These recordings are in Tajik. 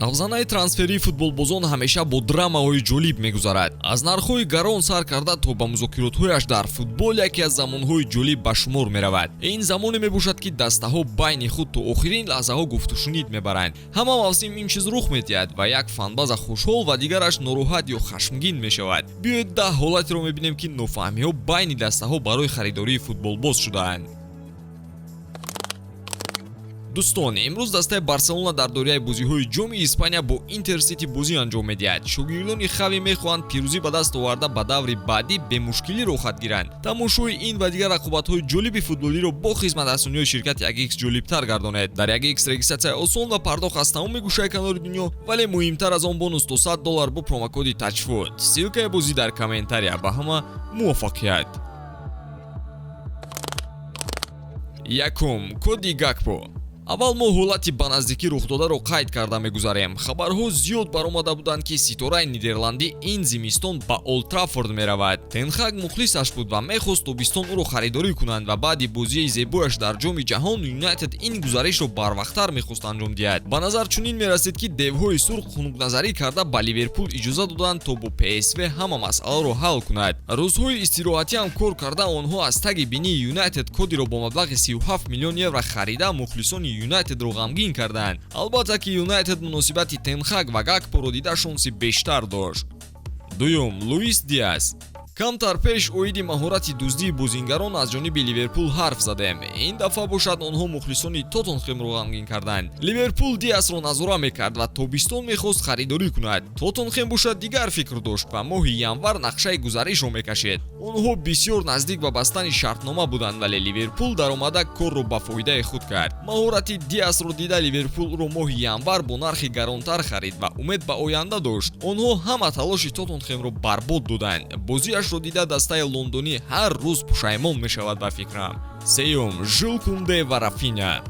Равзанаи трансферии футболбозон ҳамеша бо драмаҳои ҷолиб мегузарад. Аз нархҳои гарон сар карда то ба музокиротҳояш дар футбол яке аз замонҳои ҷолиб ба шумор меравад. Ин замоне мебошад, ки дастаҳо байни худ то охирин лаҳзаҳо гуфтушунид мебаранд. Ҳама мавсим ин чиз рух медиҳад ва як фанбаза хушҳол ва дигараш нороҳат ё хашмгин мешавад. Биёед, 10 ҳолатеро мебинем, ки нофаҳмиҳо байни дастаҳо барои харидории футболбоз шудаанд. Дӯстон, имрӯз дастаи Барселона дар доираи бозиҳои Ҷоми Испания бо Интерсити бозӣ анҷом медиҳад. Шогирдони Хави мехоҳанд пирӯзӣ ба даст оварда, ба даври баъдӣ бемушкилӣ роҳхат гиранд. Тамошои ин ва дигар рақобатҳои ҷолиби футболиро бо хизматрасониҳои ширкати 1X ҷолибтар гардонед. Дар 1X регистратсия осон ва пардохт аз тамоми гӯшаи канори дунё, вале муҳимтар аз он, бонус то 100 доллар бо промокоди TAJFOOT. Ссылкаи бозӣ дар комментария. Ба ҳама муваффақият! Якум: Коди Гакпо. Аввал мо ҳолати ба наздикӣ рухдодаро қайд карда мегузарем. Хабарҳо зиёд баромада буданд, ки ситораи нидерландӣ ин зимистон ба Олд Траффорд меравад. Тенхак мухлисаш буд ва мехост тобистон ӯро харидорӣ кунанд ва баъди бозии зебояш дар Ҷоми ҷаҳон Юнайтед ин гузаришро барвақттар мехост анҷом диҳад. Ба назар чунин мерасид, ки девҳои сурх хунукназарӣ карда, ба Ливерпул иҷоза доданд, то бо ПСВ ҳама масъаларо ҳал кунад. Рӯзҳои истироҳатӣ ҳам кор карда, онҳо аз таги бинии Юнайтед Кодиро бо маблағи 37 миллион евро харида, мухлисони Юнайтедро ғамгин карданд. Албатта, ки Юнайтед муносибати Тенхак ва Гакпоро дида, шонси бештар дошт. Дуюм: Луис Диас. Камтар пеш оиди маҳорати дуздии бозингарон аз ҷониби Ливерпул ҳарф задем. Ин дафъа бошад, онҳо мухлисони Тоттенхемро ғамгин карданд. Ливерпул Диасро назора мекард ва тобистон мехост харидорӣ кунад. Тоттенхем бошад, дигар фикр дошт ва моҳи январ нақшаи гузаришро мекашид. Онҳо бисёр наздик ба бастани шартнома буданд, вале Ливерпул даромада, корро ба фоидаи худ кард. Маҳорати Диасро дида, Ливерпул ӯро моҳи январ бо нархи гаронтар харид ва умед ба оянда дошт. Онҳо ҳама талоши Тоттенхемро барбод доданд. Бозиашро дида, дастаи лондонӣ ҳар рӯз пушаймон мешавад, ба фикрам. Сеюм: Жул Кунде ва Рафиня.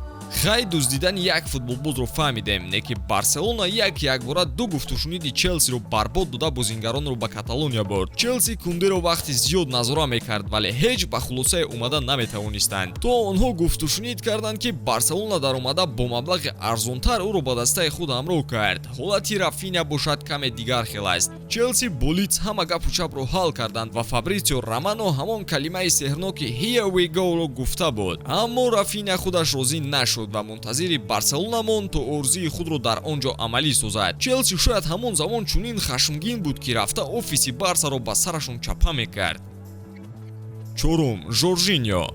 Хай, дуздидани як футболбозро фаҳмидем, не ки Барселона як якбора ду гуфтушуниди Челсиро барбод дода, бозингаронро ба Каталония бурд. Челси Кундеро вақти зиёд назора мекард, вале ҳеҷ ба хулосае омада наметавонистанд, то онҳо гуфтушунид карданд, ки Барселона даромада, бо маблағи арзонтар ӯро ба дастаи худ ҳамроҳ кард. Ҳолати Рафиня бошад, каме дигар хел аст. Челси бо Лидс ҳама гапу чапро ҳал карданд ва Фабритсио Романо ҳамон калимаи сеҳрноки «Here we go»-ро гуфта буд, аммо Рафиня худаш розӣ нашуд ва мунтазири Барселона монд, то орзуи худро дар он ҷо амалӣ созад. Челси шояд ҳамон замон чунин хашмгин буд, ки рафта офиси Барсаро ба сарашон чапа мекард. Чорум: Жоржиньо.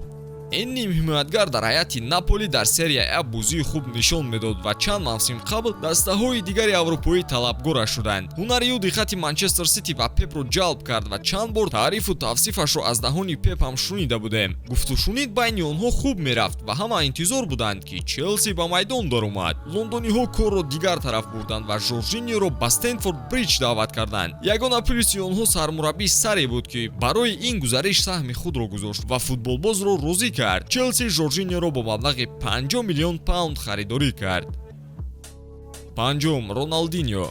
Ин нимҳимоятгар дар ҳайати Наполи дар Серия А бозии хуб нишон медод ва чанд мавсим қабл дастаҳои дигари аврупоӣ талабгораш шуданд. Ҳунари ӯ диққати Манчестер Сити ва Пепро ҷалб кард ва чанд бор таърифу тавсифашро аз даҳони Пеп ҳам шунида будем. Гуфтушунид байни онҳо хуб мерафт ва ҳама интизор буданд, ки Челси ба майдон даромад. Лондониҳо корро дигар тараф бурданд ва Жоржиньоро ба Стэмфорд Бриҷ даъват карданд. Ягона плюси онҳо сармураббӣ Саре буд, ки барои ин гузариш саҳми худро гузошт ва футболбозро розӣ кард. Челси Жоржиньоро бо маблағи 50 миллион паунд харидорӣ кард. Панҷум: Роналдиньо.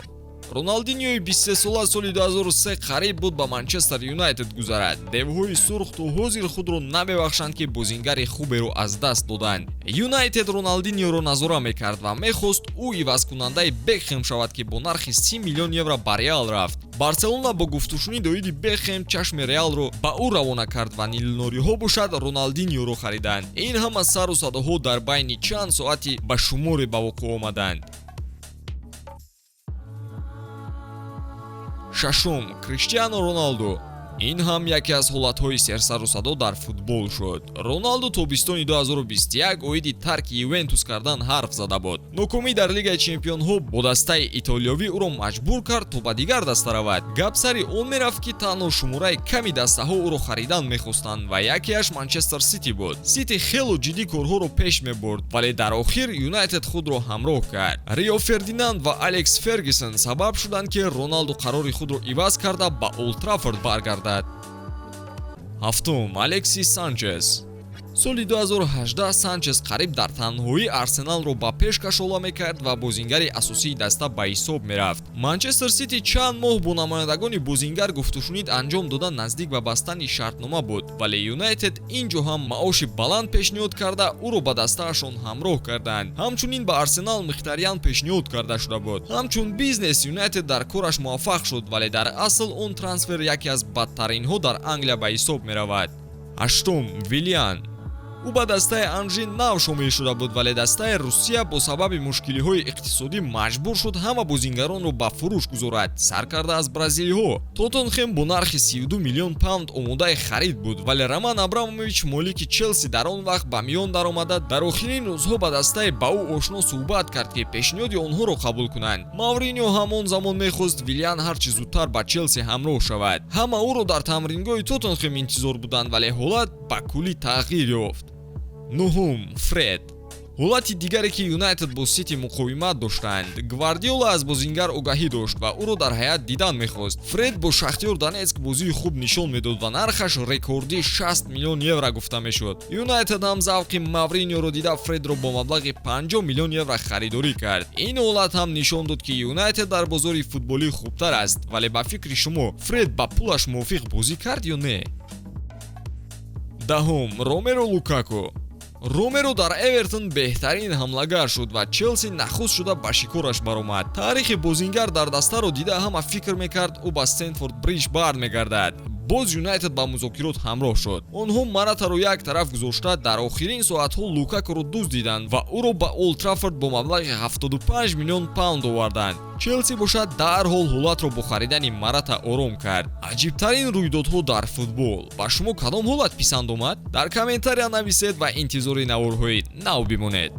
Роналдиньои 23-сола соли 2003 қариб буд ба Манчестер Юнайтед гузарад. Девҳои сурх то ҳозир худро намебахшанд, ки бозингари хуберо аз даст доданд. Юнайтед Роналдиньоро назора мекард ва мехост ӯ ивазкунандаи Бекхем шавад, ки бо нархи 30 миллион евро ба Реал рафт. Барселона бо гуфтушунид оиди Бекхем чашми Реалро ба ӯ равона кард ва нилнориҳо бошад, Роналдиньоро хариданд. Ин ҳама сару садоҳо дар байни чанд соати ба шуморе ба вуқӯъ омаданд. Шашум: Криштиану Роналду. Ин ҳам яке аз ҳолатҳои серсару садо дар футбол шуд. Роналду тобистони 2021 оиди тарки Ювентус кардан ҳарф зада буд. Нокомӣ дар Лигаи чемпионҳо бо дастаи итолиёвӣ ӯро маҷбур кард, то ба дигар даста равад. Гап сари он мерафт, ки танҳо шумораи ками дастаҳо ӯро харидан мехостанд ва якеаш Манчестер Сити буд. Сити хело ҷиддӣ корҳоро пеш мебурд, вале дар охир Юнайтед худро ҳамроҳ кард. Рио Фердинанд ва Алекс Фергюсон сабаб шуданд, ки Роналду қарори худро иваз карда, ба Олд Траффорд баргардад. Ҳафтум: Алексис Санчес. Соли 2018 Санчес қариб дар танҳоӣ Арсеналро ба пеш кашола мекард ва бозингари асосии даста ба ҳисоб мерафт. Манчестер Сити чанд моҳ бо намояндагони бозингар гуфтушунид анҷом дода, наздик ба бастани шартнома буд, вале Юнайтед ин ҷо ҳам маоши баланд пешниҳод карда, ӯро ба дастаашон ҳамроҳ карданд. Ҳамчунин ба Арсенал Мхитарян пешниҳод карда шуда буд. Ҳамчун бизнес Юнайтед дар кораш муваффақ шуд, вале дар асл он трансфер яке аз бадтаринҳо дар Англия ба ҳисоб меравад. Ҳаштум, Виллиан. Ӯ ба дастаи Анжи нав шомил шуда буд, вале дастаи Русия бо сабаби мушкилиҳои иқтисодӣ маҷбур шуд ҳама бозингаронро ба фурӯш гузорад, сар карда аз бразилиҳо. Тоттенхем бо нархи 32 миллион паунд омодаи харид буд, вале Роман Абрамович, молики Челси дар он вақт, ба миён даромада, дар охирин рӯзҳо ба дастаи ба ӯ ошно суҳбат кард, ки пешниҳоди онҳоро қабул кунанд. Мавринио ҳам он замон мехост Виллиан ҳарчи зудтар ба Челси ҳамроҳ шавад. Ҳама ӯро дар тамрингоҳи Тоттенхем интизор буданд, вале ҳолат ба куллӣ тағйир ёфт. Нуҳум, Фред. Ҳолати дигаре, ки Юнайтед бо Сити муқовимат доштанд. Гвардиола аз бозингар огаҳӣ дошт ва ӯро дар ҳайат дидан мехост. Фред бо Шахтёр Донецк бозии хуб нишон медод ва нархаш рекордӣ 60 миллион евро гуфта мешуд. Юнайтед ҳам завқи Мавриниоро дида, Фредро бо маблағи 50 миллион евро харидорӣ кард. Ин ҳолат ҳам нишон дод, ки Юнайтед дар бозори футболӣ хубтар аст. Вале ба фикри шумо, Фред ба пулаш мувофиқ бозӣ кард ё не? Даҳум, Ромеро Лукаку. Ромеро дар Эвертон беҳтарин ҳамлагар шуд ва Челси нахуст шуда ба шикораш баромад. Таърихи бозингар дар дастаро дида, ҳама фикр мекард, ӯ ба Стэмфорд Бриҷ бармегардад. Боз Юнайтед ба музокирот ҳамроҳ шуд. Онҳо Маратаро як тараф гузошта, дар охирин соатҳо Лукакуро дуздиданд ва ӯро ба Олд Траффорд бо маблағи 75 миллион паунд оварданд. Челси бошад, дарҳол ҳолатро бо харидани Марата ором кард. Аҷибтарин рӯйдодҳо дар футбол. Ба шумо кадом ҳолат писанд омад? Дар комментария нависед ва интизори наворҳои нав бимонед.